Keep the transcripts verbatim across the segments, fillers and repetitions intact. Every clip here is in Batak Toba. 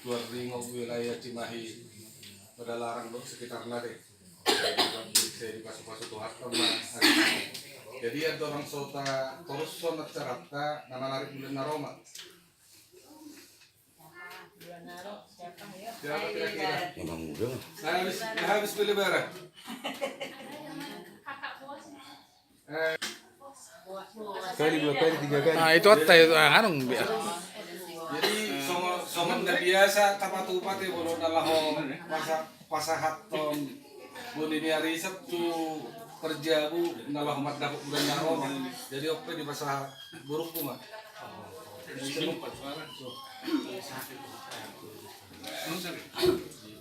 Tuan Ringo, wilayah Cimahi, Padalarang dohot sekitarna, deh. Jadi, bisa dipasupasu Tuhan, Tuhan, Mas. Jadi, andorang so tatorus acaranta, na manarik bulan na ro ma. Siapa kira-kira? Memang udah. Nah, habis, nah, habis beli barang. Eh. Sekali, dua kali, tiga kali. Nah, itu otak itu, ah, anu, bi-, jadi, songon, songon na biasa, tapatupa, te, molo na laho pasa-, pasahathon buni ni ari Sabtu, parjabu, na laho mandapot bulan na ro ma. Jadi, on pe dipasahat borungku ma.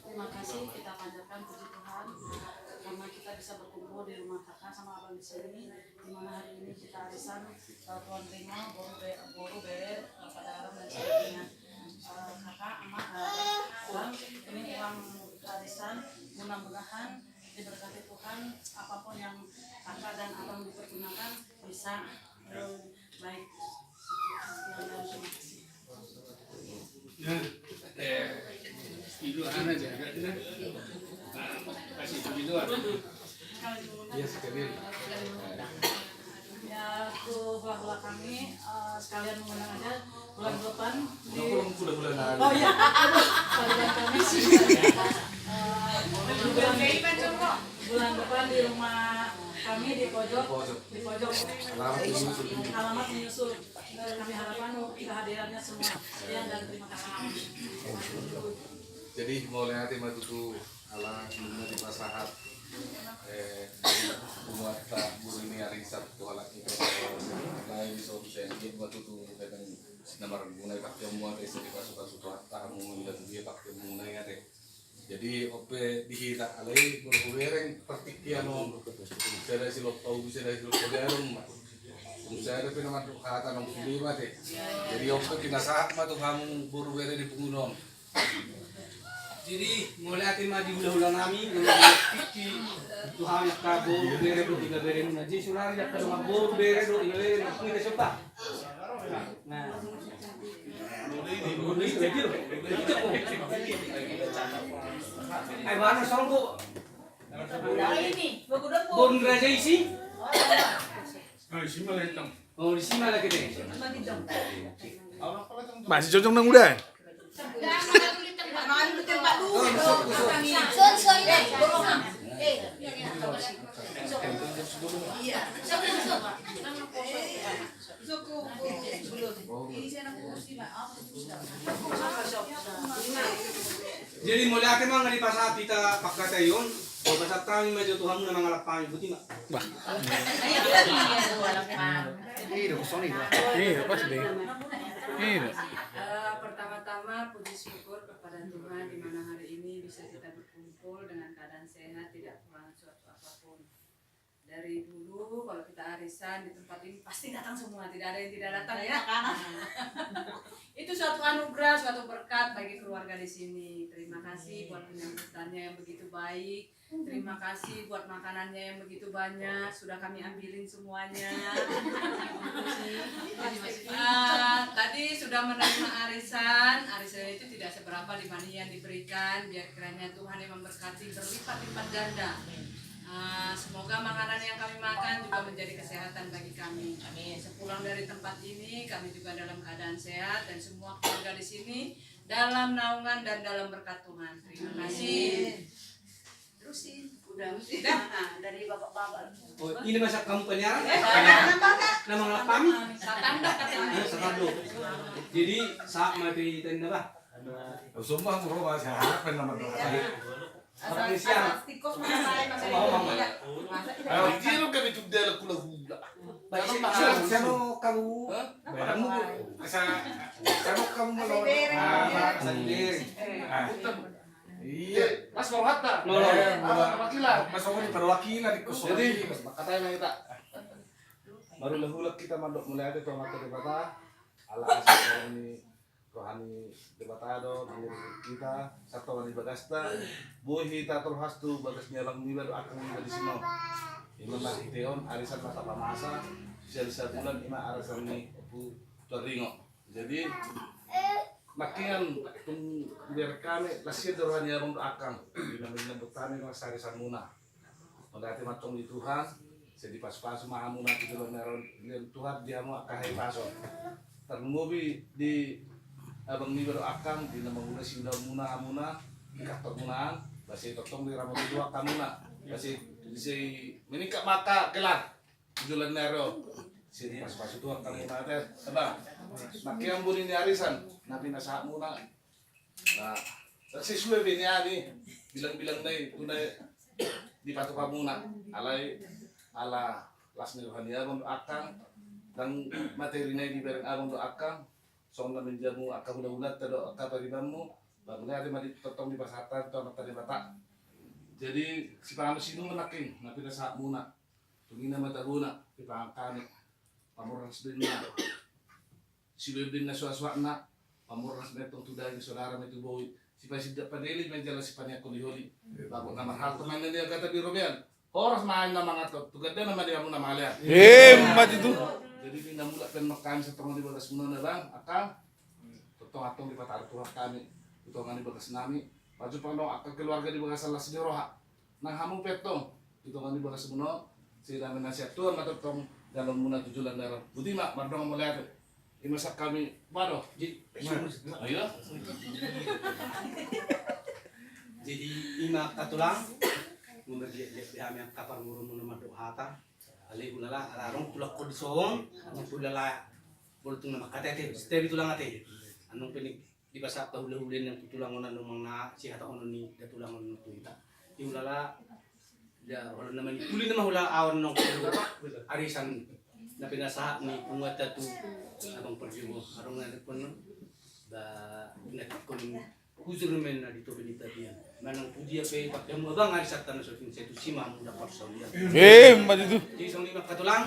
Terima kasih, kita panjatkan puji Tuhan karena kita bisa berkumpul di rumah kakak sama abang di sini, di mana hari ini kita arisan, eh, Tuan Ringo, boru be-, boru bere, eh, Padalarang dan sebagainya. Eh, kakak, emak, eh, abang, ini uang arisan, mudah-mudahan diberkati Tuhan, apapun yang kakak dan abang dipergunakan bisa, eh, baik. Sekian dan terima kasih. Ya, eh, di luar sana aja, ada, ada. Nah, kasih di luar. Iya, sekalian. Ya, tuh, hula-hula kami, eh, sekalian mengundang aja bulan depan di... Udah pulang, udah bulan lalu. Oh, iya. Aduh, bulan kami sih. Eh, bulan, bulan depan di rumah kami di pojok, di pojok. Alamat menyusul. Alamat menyusul. Kami harapkan kehadirannya semua. Sekian dan terima kasih. Jadi, mauliate ma tutu ala na dipasahat, eh, muatta buni ni ari Sabtu, halak i, lae, so, so, dia ma tutu, kadang na marguna i, tapi muatta i, so, dipasupasu Tuhanta hamu, dia, dia, tapi muatta i, ate. Jadi, on pe di hita, alai, boru hubereng partingkian on. Sada silompa ubi, sada silompa jarum, ma. Sada pe na mandok hata, nunga sude ma, ate. Jadi, on pe pinasahat ma tu hamu boru bere di punguan on. Jadi, mauliate ma di hula-hula nami, molo di tingki tu hami angka boru bere dohot ibebere muna. Jadi, saonari angka dongan boru bere dohot ibebere muna, tung hita somba. Nah. Ai, mana songgo? Boru ni raja isi? Oh, isi ma lah hitam. Oh, isi ma lah kita. Masih cocok nang udah. Jadi, mauliate ma, nunga dipasahat hita pangkataion, dipasahat hami ma jo tu hamu na mangalap hami, boti ma. Bah. Iya, pas deh. Iya. Eh, pertama-tama, puji syukur kepada Tuhan di mana hari ini bisa kita berkumpul dengan keadaan sehat, tidak kurang suatu apapun. Dari dulu, kalau kita arisan di tempat ini, pasti datang semua, tidak ada yang tidak datang, ya. Itu suatu anugerah, suatu berkat bagi keluarga di sini. Terima kasih buat penyambutannya yang begitu baik. Terima kasih buat makanannya yang begitu banyak, sudah kami ambilin semuanya. Ah, tadi sudah menerima arisan, arisan itu tidak seberapa dibanding yang diberikan, biar kiranya Tuhan yang memberkati berlipat-lipat ganda. Ah, semoga makanan yang kami makan juga menjadi kesehatan bagi kami. Amin. Sepulang dari tempat ini, kami juga dalam keadaan sehat dan semua keluarga di sini dalam naungan dan dalam berkat Tuhan. Terima kasih. Terusin. Udah. Udah. Ah, dari bapak-bapak. Oh, ini masa kamu penyiaran? Eh, na mangalap hami? Satanda katanya. Eh, satanda. Jadi, sahat ma di tenda, bah. Usung, bah, muro, bah, sahat, apa nama doa? Iya. Asal, asal tikos mana lain, masa ini. Iya. Masa ini. Ayo, dia lo kami tu dia lo kula hula. Baik, siapa kamu? Hah? Kamu, asal, kamu mau. Asal bere. Ah. Iya. Mas, mau hatta? Mau. Eh, mau. Perwakilan. Mas, mau perwakilan, ikut. Jadi, mas, makatanya kita. Baru lahulak kita mandok mulai ada tu mata Debata. Ala asal ni roha ni Debata do, ni hita, satu ni bagasta. Boi hita terhas tu bagas ni alam ni baru aku ni di sini. Ima ma hiteon, arisan mata pamasa, sisa-sisa bulan, ima arisan ni Ompu Tuan Ringo. Jadi, Nangkin tung dibereng hami, las ni roha ni abang dohot angkang di na mambut hami las ni arisan muna. Mauliate ma antong di Tuhan, sai dipasupasu ma hamuna tu joloan ni ari on, Tuhan, di hamu angka hahipason. Tarlumobi di abang niba dohot angkang di na mangulahon siulaon muna hamuna di kantor muna an, boasa i tongtong diramoti Tuhan angka muna, boasa i sai meningkat ma angka gelar tu joloan ni ari on. Sai dipasupasu Tuhan angka muna, ate. Abang, nangkin buni ni arisan na pinasahat muna, na sisue be nian i, bilang-bilangna i tu na dipatupa muna. Alai ala las ni roha ni abang dohot angkang, ndang materi na i dibereng abang dohot angkang, songon na manjamu angka hula-hulanta dohot angka paribanmu, ba mauliate ma di tongtong dipasahat hami tu Amanta Debata. Jadi sipanganon siinumon nangkin na pinasahat muna, tung i na ma tabona dipangan hami. Pamornas do inna, sibaen do inna suhat-suhatna, pamornas ma i antong tu daging, sodara ma i tu bohi, sipasindak panelek ma i jala sipaniangkon holi. Bagot na marhalto ma inna di angka tabi robean, horas ma inna mangathon, tu gandana ma di hamu na mangalean. Emma tutu. Jadi di na mulak pe annon hami satonga di bagasmuna on, abang, angkang, tongtong antong dipataruhon Tuhan hami tu tonga ni bagasnami. Pajumpang do angka keluarga di bagasan las ni roha. Nang hamu pe antong di tonga ni bagasmuna on, sai dame na sian Tuhan ma tongtong jaloonmuna tu joloan ni ari on. Botima, mardongan mauliate. Ima sian hami, mado. Jadi, ayo. Jadi ima angka tulang, mamerdiak-diak be hami angka parngolumu na mandok hata. Alai hulala, ala adong tulangkon dison, adong pe hulala, bolo tung na mangkatai-tai, setiap tulang ate. Adong pe ni dipasahat hula-hula ni tulang on, adong manang na sihatahon ni da tulang on tu hita. Di hulala, da holan na manipuli nama hula aon nong arisan na pinasahat ni punguanta tu abang parjolo. Adong na dapot non, ba, na dapot hujur ma inna di topi ni tapian. Manang tu dia pe pake hamu abang ari santa na so tingsa tu sima hamu dapot saulian. Emma tutu. Jadi songon i ma angka tulang.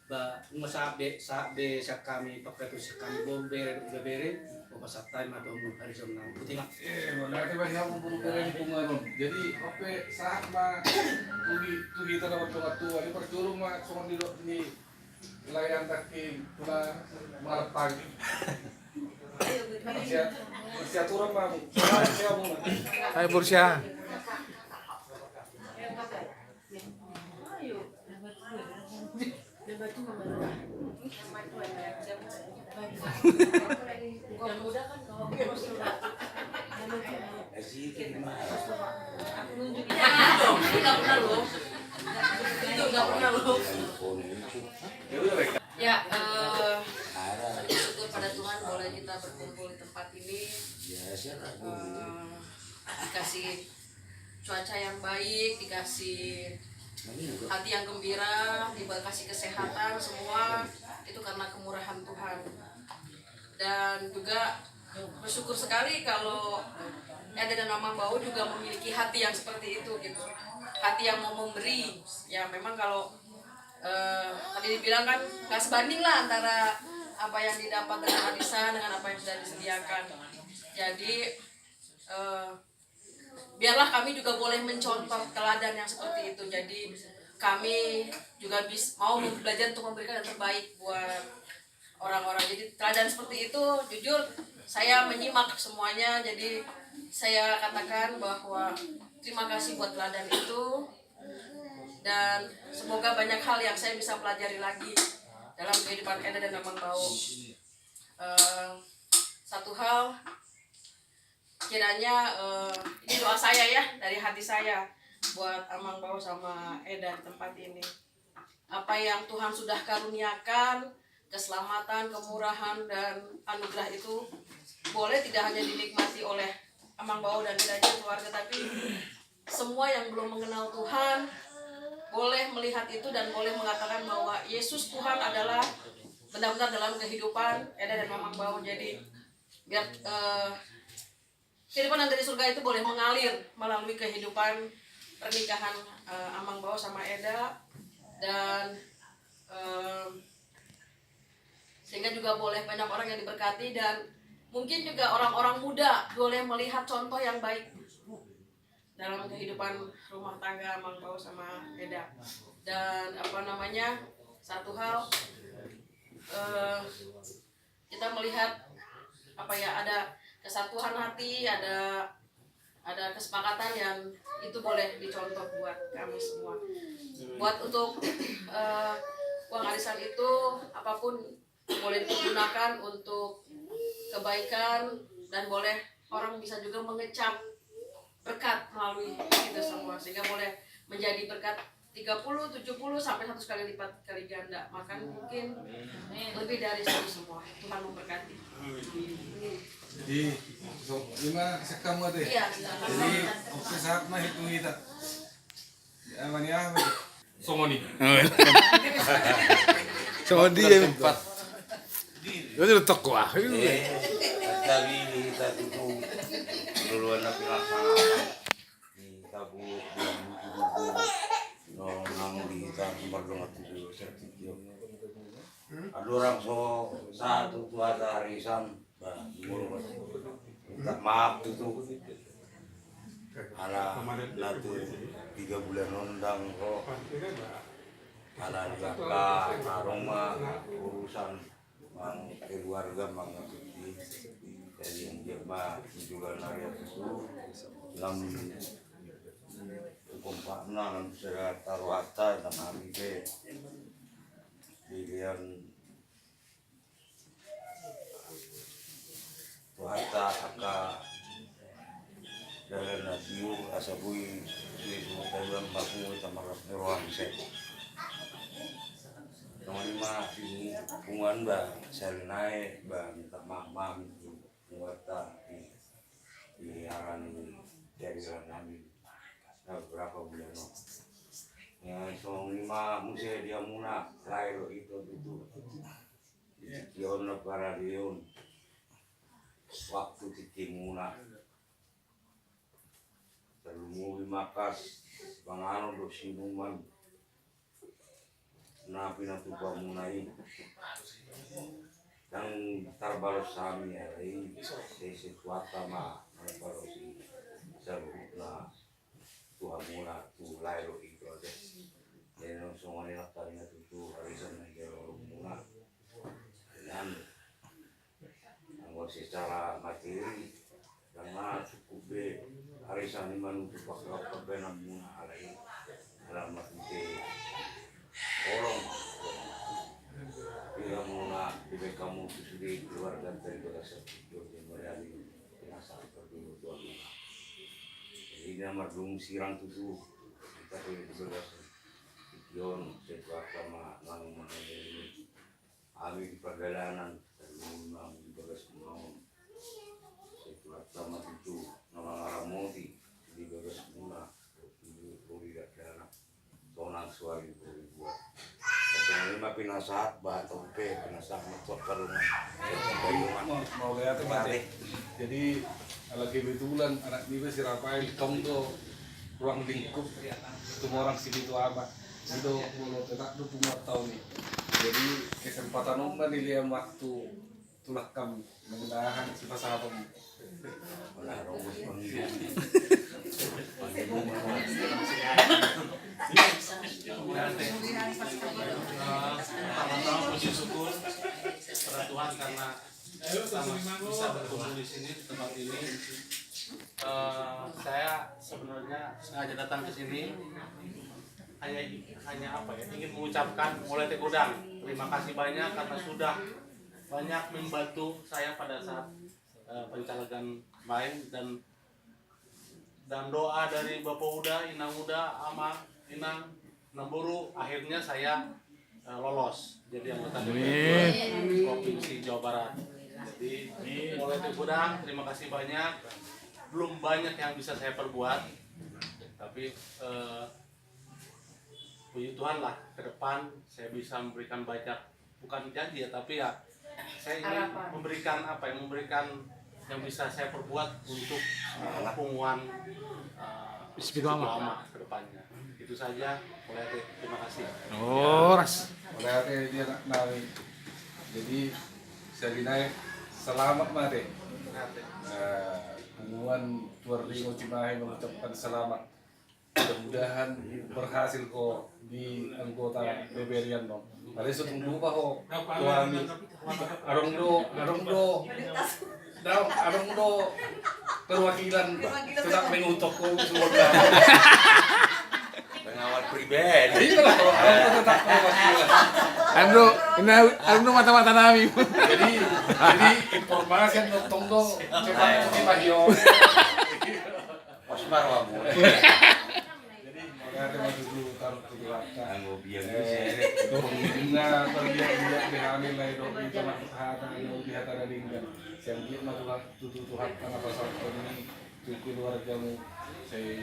Ba, nunga sahat be, sahat be sian hami, pangkataion sian hami, boru, bere, ibebere, hupasahat hami ma tu hamu, ari santa on. Botima. Eh, mauliate ma di hamu boru, bere ni punguan on. Jadi on pe sahat ma tu hita na mardongan tua, i parjolo ma songon nidok ni lae, andaking tu na marpagi. Siap, siap turun ma hamu. Siap, siap, siap. Ayo, boru, siap. Ya, eh, bersyukur pada Tuhan boleh kita berkumpul di tempat ini. Eh, dikasih cuaca yang baik, dikasih hati yang gembira, dikasih kesehatan, semua itu karena kemurahan Tuhan. Dan juga bersyukur sekali kalau Eda dan Amang Bao juga memiliki hati yang seperti itu gitu. Hati yang mau memberi. Ya memang kalau, eh, tadi dibilang kan nggak sebanding lah antara apa yang didapat dengan arisan dengan apa yang sudah disediakan. Jadi, eh, biarlah kami juga boleh mencontoh teladan yang seperti itu. Jadi kami juga bis-, mau belajar untuk memberikan yang terbaik buat orang-orang. Jadi teladan seperti itu, jujur saya menyimak semuanya. Jadi saya katakan bahwa terima kasih buat teladan itu dan semoga banyak hal yang saya bisa pelajari lagi dalam kehidupan Eda dan Amang Bao. Eh, satu hal, kiranya, eh, ini doa saya ya, dari hati saya buat Amang Bao sama Eda di tempat ini. Apa yang Tuhan sudah karuniakan, keselamatan, kemurahan, dan anugerah itu boleh tidak hanya dinikmati oleh Amang Bao dan Eda aja keluarga, tapi semua yang belum mengenal Tuhan boleh melihat itu dan boleh mengatakan bahwa Yesus Tuhan adalah benar-benar dalam kehidupan Eda dan Amang Bao. Jadi biar, eh, kehidupan yang dari surga itu boleh mengalir melalui kehidupan pernikahan, eh, Amang Bao sama Eda, dan, eh, sehingga juga boleh banyak orang yang diberkati dan mungkin juga orang-orang muda boleh melihat contoh yang baik dalam kehidupan rumah tangga Amang Bao sama Eda. Dan apa namanya, satu hal, eh, kita melihat apa ya, ada kesatuan hati, ada ada kesepakatan yang itu boleh dicontoh buat kami semua. Buat untuk eh, uang arisan itu, apapun boleh digunakan untuk kebaikan dan boleh orang bisa juga mengecap berkat melalui itu semua, sehingga boleh menjadi berkat tiga puluh, tujuh puluh sampai seratus kali lipat kali ganda. Maka mungkin lebih dari itu semua. Tuhan memberkati. Jadi, so, ima sekam ate. Iya. Jadi, oke, saat mah itu kita. Ya, mania. Songon i. Songon dia. Tempat. Jadi lu toko ah. Tapi ini kita tutu. Duluan na pinasang. Di tabu, di tabu, no, nang di tabu mardongan tutu sertifikat. Ada orang so satu tu ada arisan, bah, minta maaf tutu. Ala na tu tiga bulan on dang ko. Ala dia ka, adong ma urusan. Mang keluarga, mang atuti. Jadi dia ma juga nari itu lam kompak na lam segala taruh hatta dan kami ke pilihan tu hatta angka dalan na tiur asa boi sude sude taluan baku tamarap ni roham se. Songon i ma ini punguan ba sari nai ba minta maaf maaf itu punguan ta di arani dari nami na berapa bulan no. Ya songon i ma muse dia muna lae do itu itu. Di tingki on na paradion waktu tingki muna. Tarlumobi ma kas panganon dohot sinuman na pinatupa muna i. Ndang tarbalos hami alai sese Tuhanta ma mambalosi saluhutna tu hamuna tu lae do itu ate. Jadi songon i nang tadi na tutu arisan na jalo muna. Dengan anggo secara materi, karena cukup be arisan i manutup angka pembayanan muna alai. Ala marhite holong. Ia muna dibaen hamu tu sude keluarga dari bagasan Jogja Mariani. Penasaran perlu dua muna. Jadi dia mardung sirang tutu. Kita perlu di bagasan. Ion sesuatu ma lalu mengenai Ami di pardalanan, tarlumobi ma hamu di bagas muna on. Sai Tuhanta ma tutu na mangaramoti di bagas muna, di hori dakdanak, sonang suari hori buat. Songon i ma pinasahat, bah, tong pe pinasahat ma tu angka dongan. Mauliate ma ate. Jadi ala kebetulan anak niba si Rafael tong do ruang lingkup Tumorang Sipitu Ama. I do molo tetap do punguan taon i. Jadi kesempatan on ma nilehon waktu tu langkam, mudah-mudahan sipasahaton. Pertama-tama puji syukur pada Tuhan karena kita bisa berkumpul di sini, di tempat ini. Eh, saya sebenarnya sengaja datang ke sini hanya hanya apa ya, ingin mengucapkan mauliate godang, terima kasih banyak karena sudah banyak membantu saya pada saat eh, pencalegan lain dan dan doa dari Bapak Uda, Inang Uda, Ama, Inang, Namboru, akhirnya saya eh, lolos jadi anggota D P R Provinsi Jawa Barat. Jadi mauliate godang, terima kasih banyak. Belum banyak yang bisa saya perbuat, tapi eh, puji Tuhan lah, ke depan saya bisa memberikan banyak, bukan janji ya, tapi ya saya ingin memberikan apa ya, memberikan yang bisa saya perbuat untuk eh, punguan eh, Sipitu Ama ke depannya. Itu saja, mauliate, terima kasih. Horas. Mauliate di anak nami. Jadi sari nai selamat ma ate. Punguan Tuan Ringo Cimahi mengucapkan selamat. Mudah-mudahan berhasil ho di anggota D P R i annon. Alai so tung lupa ho tu hami. Adong do, adong do. Dong, adong do perwakilan tetap mengutuk ko semua. Pengawal pribadi. Iya lah, kalau ada tetap perwakilan. Anu, ini anu mata-mata nami. Jadi, jadi informasi yang nonton do cepat kita yo. Pas marah, Bu. Jadi, mauliate ma tutu taruhon tu Tuhanta. Anggo biang Eh, bisa. Penghujungna terbiak-biak di hamil lai dok di tengah hata, di hata daging dan siang dia ma Tuhan, tutu Tuhanta na pasahathon i tu keluargamu. Sai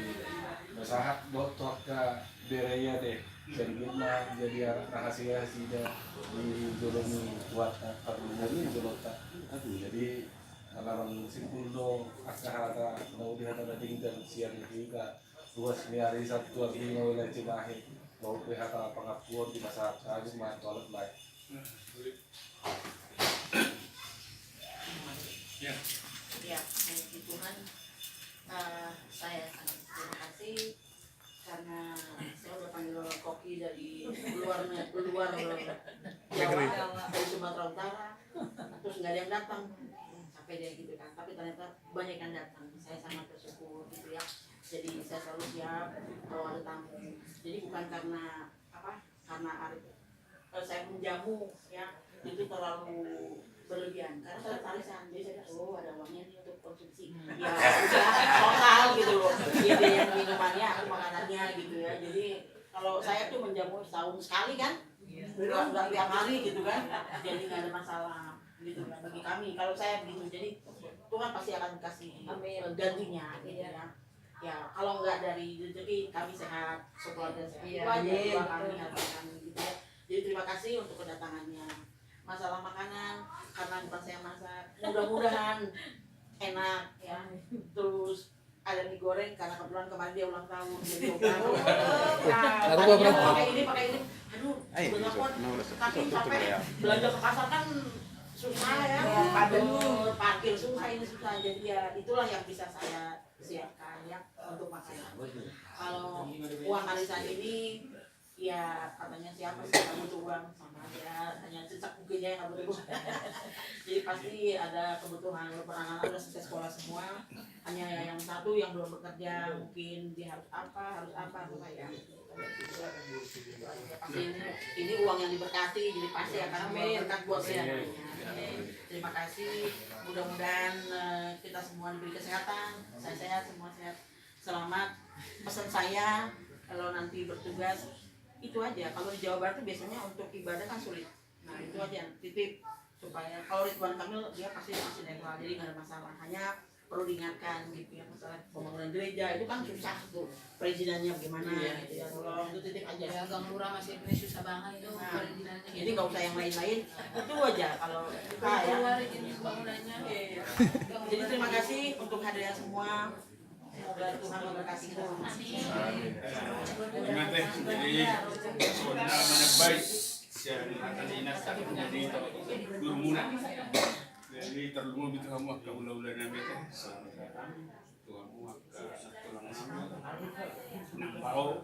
pasahat dohot tu angka bere i ate. Sian dia ma jadi anak na hasea hasida di jolo ni Tuhanta, parlungun ni jolonta. Jadi, ala rang simpul do angka hata na uli hata na denggan sian hita ruas ni ari Sabtu, ari Minggu, wilayah Cimahi. Mauliate hata pangampuon di masa kami ma tu alat lain. Ya. Ya, puji Tuhan. Eh, saya sangat terima kasih karena saya udah panggil koki dari luar, luar Jawa, dari Sumatera Utara, terus nggak ada yang datang, sampai dia gitu kan. Tapi ternyata banyak yang datang. Saya sangat bersyukur gitu ya. Jadi saya selalu siap kalau ada tamu. Jadi bukan karena apa, karena hari, kalau saya menjamu ya itu terlalu berlebihan. Karena saya tarisan, jadi saya, oh, ada uangnya nih untuk konsumsi. Ya udah, total gitu loh. Ya, biaya minumannya, aku makanannya gitu ya. Jadi kalau saya tuh menjamu setahun sekali kan, nggak, nggak tiap hari gitu kan. Jadi nggak ada masalah gitu kan bagi kami. Kalau saya begitu, jadi Tuhan pasti akan kasih Amin. Gantinya gitu Iya. Ya. Ya, kalau nggak dari rezeki, kami sehat, sekeluarga sehat. Iya, Itu aja amin. Doa kami, harapan kami gitu ya. Jadi terima kasih untuk kedatangannya. Masalah makanan, karena bukan saya masak, mudah-mudahan enak ya. Terus ada mie goreng karena kebetulan kemarin dia ulang tahun, jadi dia ulang tahun. Nah, Taruh tadinya berapa? Pakai ini, pakai ini. Aduh, Ayo, udah bisa. Telepon. Nah, udah. Tapi Tutup sampai ya. Belanja ke pasar kan susah ya. Iya. Parkir susah, ini susah. Jadi ya itulah yang bisa saya siapkan ya untuk makan. Kalau uang arisan ini, ya katanya siapa sih yang butuh uang, sama aja, hanya cecak mungkin ya yang butuh uang. Jadi pasti ada kebutuhan. Kalau anak-anak udah selesai sekolah semua, hanya yang satu yang belum bekerja, mungkin dia harus apa, harus apa, apa ya. Pasti ini, ini uang yang diberkati, jadi pasti akan Amin. Berkat buat dia. Amin. Terima kasih. Mudah-mudahan eh, kita semua diberi kesehatan, saya sehat, semua sehat, selamat. Pesan saya kalau nanti bertugas itu aja. Kalau di Jawa Barat tuh biasanya untuk ibadah kan sulit. Nah itu aja titip supaya kalau Ridwan Kamil dia pasti masih naik kelas, jadi nggak ada masalah. Hanya perlu diingatkan gitu ya, masalah pembangunan gereja itu kan susah tuh, perizinannya bagaimana Iya. Gitu ya, tolong itu titip aja. Ya, Gang Lurah masih ini susah banget itu Nah, perizinannya jadi gitu. Nggak usah yang lain-lain, itu aja kalau kita ya. Keluar izin pembangunannya. Iya. Jadi terima kasih untuk hadirnya semua. Semoga Tuhan memberkati kita semua. Amin. Jadi, songon na manambai sian hata ni inanta, jadi, gurumuna. Jadi tarlumobi tu hamu angka hulahula nami, selamat datang tu hamu angka tulang nami. Nang bao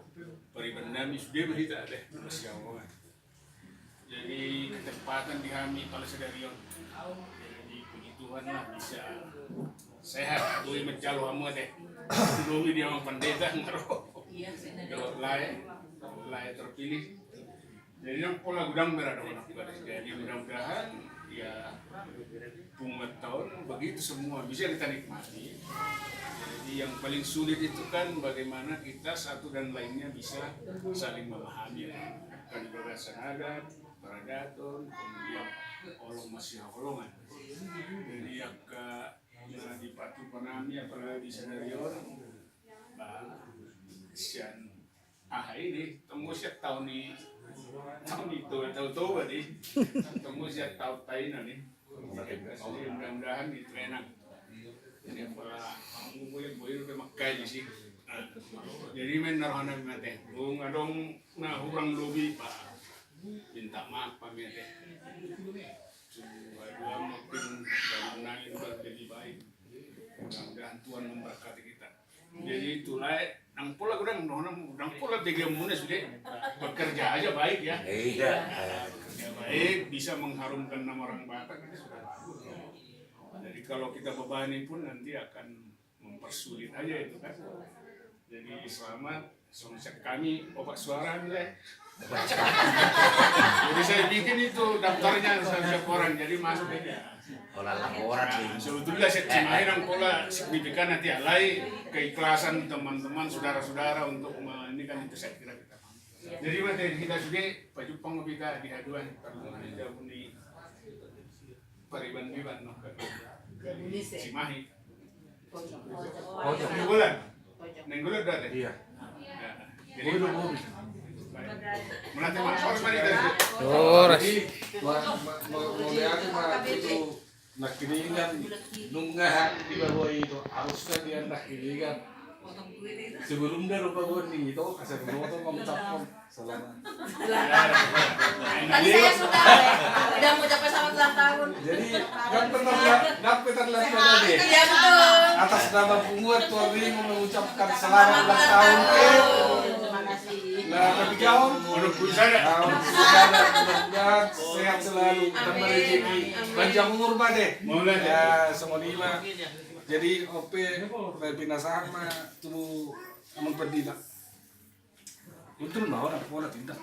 pariban nami sude ma hita deh, masihaholongan. Jadi ketepatan di hami pala sadari on. Jadi puji Tuhan lah bisa sehat. Boi manjalo hamu ate. Boi di amang pandita ngaro. Iya, sih. Dohot lae, lae terpilih. Jadi nang pola godang berada. Jadi mudah-mudahan ya punguanta on begitu semua bisa kita nikmati. Jadi yang paling sulit itu kan bagaimana kita satu dan lainnya bisa saling memahami. Kan di bagasan adat, paradaton, kemudian holong masihaholongan. Jadi angka na dipatupa nami apalagi di sadari on, ba, sian aha i di, tong muse taon i, taon i Toba, taon Toba di, tong muse taon taina di. Jadi mudah-mudahan itu enak. Jadi pola, boi, boi pe mangkaji sih. Jadi main na rohana mate. Bung adong na hurang lobi, ba, minta maaf pa mate. Cuma dua mungkin bangunan itu lebih baik. Mudah-mudahan Tuhan memberkati kita. Jadi tu lae, nang pola godang, nang pola tegemuna sude. Bekerja aja baik ya. Iya. Bekerja baik, bisa mengharumkan nama orang Batak, itu sudah bagus. Dan Jadi kalau kita bebani pun nanti akan mempersulit aja itu kan. Jadi selamat, songon sian hami opat suara nilai. Jadi saya bikin itu daftarnya setiap orang, jadi masuk aja. Pola laporan. Nah, sebetulnya saya Cimahi nang pola signifikan nanti alai keikhlasan teman-teman, saudara-saudara untuk me-, ini kan itu saya kira kita. Jadi mate hita sude pajumpang ma hita di haduan, kalau mau jauh ni pariban-iban no. Cimahi. Nainggolan. Nainggolan da ate. Iya. Jadi bobi. Mauliate ma. Horas. Jadi ma, ma, ma, mauliate ma tu nangkiningan, nunga hami di bawah itu harusnya dia nangkiningan. Sebelum dia rupa gua nih itu kasih foto mengucapkan selamat. Tadi saya sudah, udah mengucapkan selamat ulang tahun. Jadi, dan pernah, dan pernah tadi. Iya, betul. Atas nama punguan Tuan Ringo mengucapkan selamat ulang tahun. Terima kasih. Nah, tapi kau, nah, mudah-mudahan sehat selalu dan berrejeki. Panjang umur, Pak, deh. Ya, songon i ma. Jadi, ope, lebih nasama, tuh, amun pedina. Betul ma, orang pola tindak.